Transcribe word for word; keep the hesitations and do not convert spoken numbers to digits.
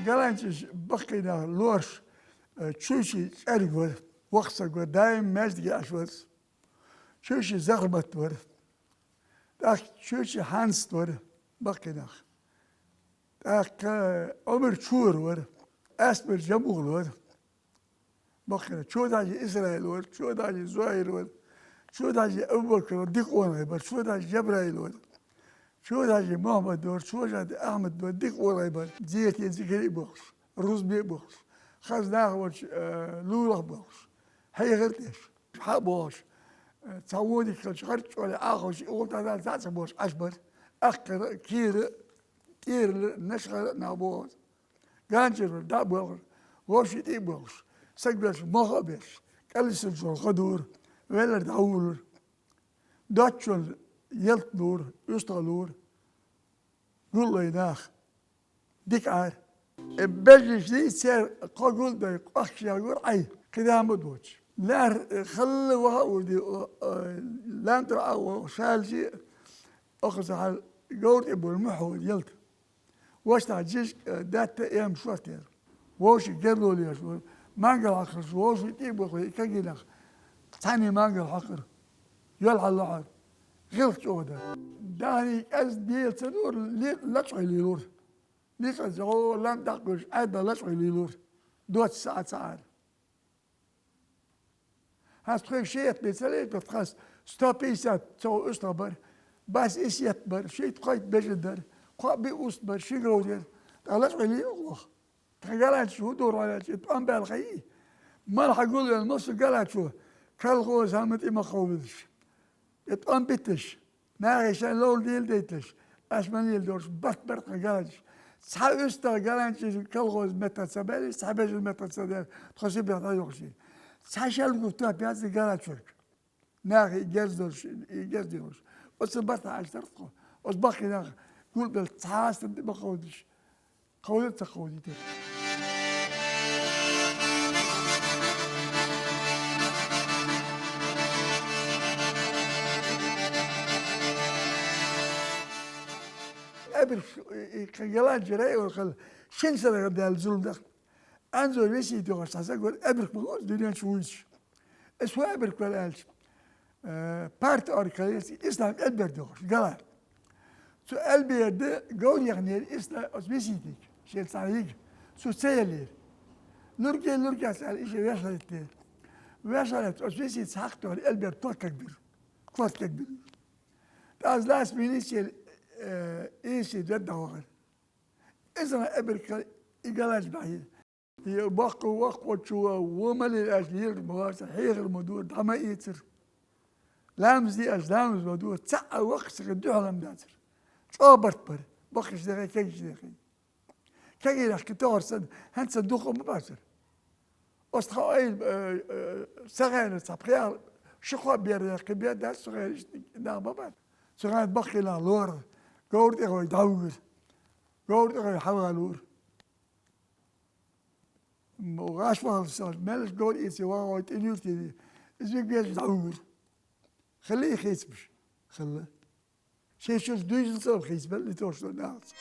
Голландчаш баккхий нах лоархӀаш, э, чу ший цӀерга вар, воккха саг вар, даим маьждиге Ӏаш вар. Чу ший Захармат вар. ТӀаккха чу ший Хьанст вар, баккхий нах. ТӀаккха Ӏумар Чура вар, Астмар Жамул вар. Баккхий нах. Чу дӀахьажий Исраил вар, чу дӀахьажий Зухьайр вар, чу дӀахьажий Абу-Бакр вар, дика къонахий бар, чу дӀахьажий Жабраил вар, чу дӀахьажий Мухьаммад вар, чу дӀахьажий Ахьмад вар, дика къонахий бар, зерате зикаре а боаккхаш, рузбане а боаккхаш, хаза нах варча, э, лулахь а боаккхаш, хьехар а деш, хьа а боагӀаш, э, цхьа вониг хилча, харц чӀоагӀа Ӏохайша, и гӀулакх дӀа-, цхьацца боацаш Ӏаш бар, Аккхара а, Кера а, ТӀерала а, Нашхара а нах боагӀаш. Ганжа вар, дӀа а боалхаш, вовшийн тӀа а боалхаш, саг беш, мох а беш, кӀалисачул ха дора, велар дӀавулар. Доцчунна ялат лора, уьстагӀа лора. ГуллӀай нах. Дика Ӏар. Э, бежлиш дий, цер кхо гуллӀай къохкаш ягор Ӏай, кхидам а доцуш. ЛаьрхӀа, э, халла ваха а вур ди, о, о, лам тӀара Ӏа, о, шалжи, оха ца хьал, говр тӀе бора мухь вар ялат. Вошта жижиг, э, даьтта эм шортера. Вовший герло леш вар. Мангал хьакхаш, вовший тӀе а бохлий, и кагий нах. Цхьанне мангал хьакхар. Йол хьаллохьар. ГӀилх чӀогӀа дар. Дахний кӀезиг дела ца дора, ли-, лачкъой лелора. Личкъа зо лам дӀакхуьйсуш, Ӏаьдда лачкъой лелора. Доцу саӀа ца Ӏара. ХӀанз тхоьга шиъ етт бен ца лелийта, тхоьца сто пятьдесят цо уьстагӀа бар, бас исс етт бар, шийтта-кхойтта бежан дар, кхоъ-биъ уст бар, ши говр яр, тӀаккха лачкъой лелийна оха. Тхан голландчаша хӀун дора хьуна аьлча, и тӀом баьлла ха йий? Мала хьагулвелла массо а голландчо, колхоз хӀама тӀе ма кховдадеш. И тӀом битташ, нахе шайн ловла дийла дайталаш, аш ма лела дораш, барт бар тхан голландчаша. Цхьа уьстагӀа голландчаша колхоз меттах ца баьлча, цхьа бежан меттах ца даьлча, тхо Сибрехь дӀайохуш. Цхьа шелгув топ яц и голландчоьга. Нахе и герз долуш, и герз долуш. Оцу барт Ӏаш дара тхо. Оцу баккхий нах гулбелла цхьа а стаг тӀе ма кховдадеш. Кховда а ца кховдийтира. Эбарг, и, и, кхин голландчера а хилла, шина сарахь даьлла зулам дац. Анзор Висит яхаш цхьа саг вара, эбарг ма ву оцу дуьнен чу вуьйцуш. Иза хӀун эбарг вара аьлча, э, парта оргхиларца ислам элбер дохуш, гала. Цу элбер да говр яхнера исла-, оцу Виситига, шен цхьа йига, цо ца еллера. Лурге, лургех аьлла, иша вешалеттера. Вешалетта оцу Виситас хьакхтора элбер тот кагбира, корта кагбира. ТӀаккха лас милице, э, Иси дед дӀавахара. Иза эбарг хилла и галаж бахьийна. И баккха воккхачо вон ма лела аьлча, лелаш ма вацара, хьехар ма дора, дӀа ма эцара. Ламаз де аьлча, ламаз ма дора, цхьа а воккха ца хилла дуьхьал ма дацара. ЧӀогӀа барт бара, баккхийчу дехе, кегийчу дехе. Кегий нах кхин тохар санна, хӀинца дукха ма бацара. Оцу тхан ойла, э, э, сан хенара цхьа пхи-, ши-кхо бер яьккхи бер дац, цу хенара иштта нах ма бац. Цу хенахь баккхий нах лора, говра тӀе гӀой дӀавуьгура, говра тӀе гӀой хьавалора. ГӀаш вахалаш, меллаша говр эций ваха гӀой тӀе нуьйр тӀе, иза вига везаш дӀавуьгура. Хилла и хийцамаш? Хилла. Шен чуьра дуьйзал ца хийцабелла и тохаш долу нахаца.